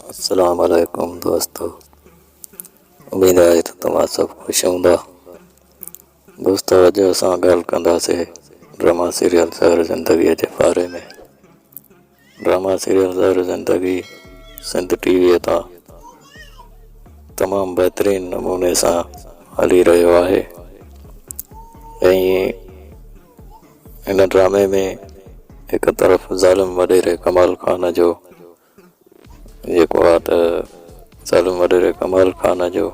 السلام عليڪم دوستو اميد آهي ته توهان سڀ خوش هوندا دوستو اڄ اسان ڳالهه ڪنداسي ڊراما سيريل زهر زندگي جي باري ۾ ڊراما سيريل زهر زندگي سنڌ ٽي وي تان تمام بهترين نموني سان هلي رهيو آهي ۽ هن ڊرامي ۾ هڪ طرف ظالم وڏيري ڪمال خان جو جيڪو آ ته ظالم وڏيري ڪمال خان جو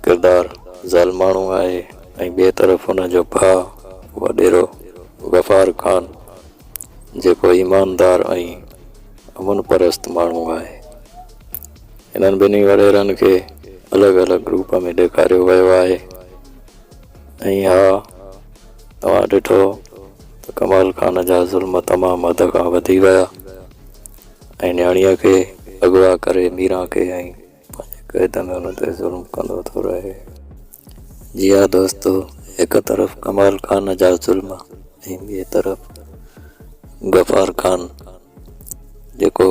ڪردار ظالماڻو آهي ۽ ٻئي طرف ان جو ڀاء وڏيرو غفار خان جيڪو ايماندار ۽ امن پرست ماڻهو آهي. هنن ٻنهي وڏيرن کي الڳ الڳ روپ ۾ ڏيکاريو ويو آهي ۽ ها توهان ڏٺو ته ڪمال خان جا ظلم تمام حد کان وڌي ويا ۽ نياڻيء کي اغوا ڪري ميران کي ۽ پنهنجي قيد ۾ ان تي ظلم ڪندو ٿو رهي. جي ها دوستو هڪ طرف ڪمال خان جا ظلم ۽ ٻئي طرف غفار خان جيڪو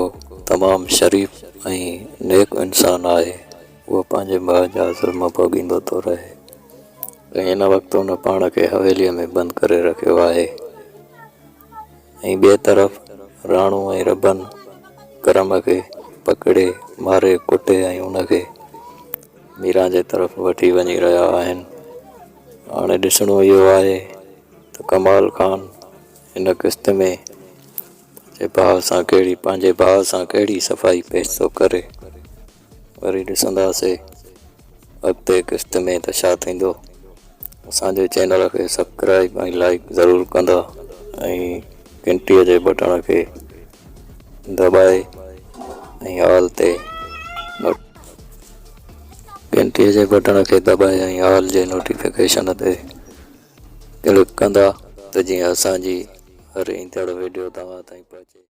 تمام شريف ۽ نيڪ انسان آهي اهو پنهنجي ڀاء جا ظلم ڀوڳيندو ٿو رهي ۽ هن وقت ان پاڻ کي حويليء ۾ بند ڪري رکيو آهي. ۽ ٻئي طرف راڻو ۽ ربن ڪرم کي پڪڙي ماري ڪٽي ۽ ان کي ميران جي طرف وٺي وڃي رهيا آهن. هاڻي ڏسڻو اهو آهي ته ڪمال خان هن قسط ۾ پنهنجي ڀاء سان ڪهڙي پنهنجي ڀاء سان ڪهڙي صفائي پيش ٿو ڪري. وري ڏسنداسي اڳتي قسط ۾ ته ڇا ٿيندو. اسان جي چينل کي سبڪرائب ۽ لائيڪ ضرور ڪندا ۽ گهنٽي جي بٽڻ کي دٻائي ۽ آل تي گهنٽي جي بٽڻ کي دٻائي ۽ آل جي نوٽيفڪيشن تي ڪلڪ ڪندا ته جيئن اسان جي هر ايندڙ ويڊيو توهان تائين پهچي.